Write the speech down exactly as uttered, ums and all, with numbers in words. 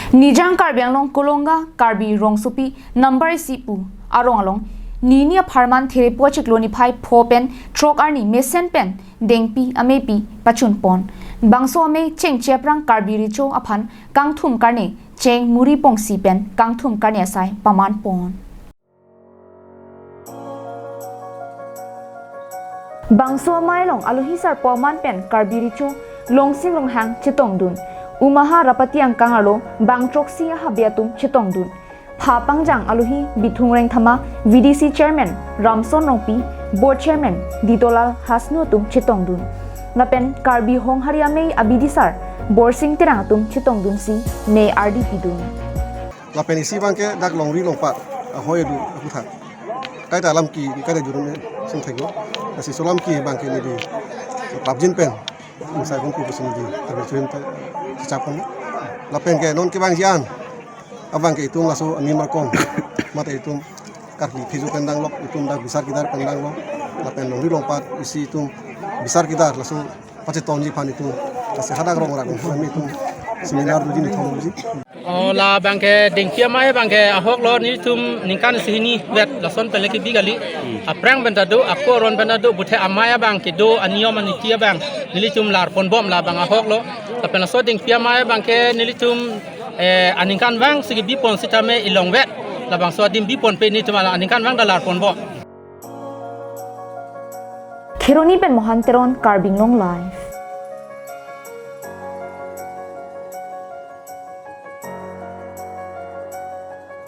Nijang Karbi Anglong Kolonga Karbi Rongsopi number isi pu arong along nini apharman Therepo achiklo niphai pho pen throk arni mesen pen dengpi ameipi pachun pon. Bangso amei chengche aphrang Karbi Recho aphan kangthum karne cheng muri pongsi pen kangthum karne asai paman pon. Bangso amei along alohi sarpo aman pen Karbi Recho Longsing Ronghang chetongdun. Umaha Rapati angkang arlo bang throksi ahabe atum chetongdun. Pha pangjang alohi Bithung Rengthama, V D C Chairman Ramson Rongpi, Board Chairman Ditolal Hasnu atum chetongdun. Lapen Karbi Honghari Amei abidisar Borsing Terang atum chetongdunsi mei ardi pidun. Lapen isi abangke dak longri longpat ahoi adu aphuthak. Kaita alam ke, kaita jurun sung thek lo. Lasi so alam ke abangke neli prapjin pen, masa kung pu pusi neli, tapi chuhin ta chapon. Lapen ke non kevangji an, abangke itum laso ani markom, mate itum karkli phejo pen danglok, itum dak bisar kidar pen danglok. Lapen longri longpat isi itum bisar kidar laso pachetonji aphan itum, lasi hadak rong rak kami itum seminar doji, nithom doji. Oh, labangke dengpi amei abangke ahok lo, nelitum ningkan isi hini vet lason pen le kebi kali. Aphrang pen ta do, ako aron pen ta do, puthe amei abangke do, aniyom aniti abang nelitum lar ponbom, labang ahok lo. Lapen laso dengpi amei abangke nelitum, eh, aningkanvang si kebi pon sitame ilong vet, labangso adim bi ponpe nelitum ala aningkanvang ta lar ponbom. Kheroni pen Mohan Teron, Karbi Anglong Live.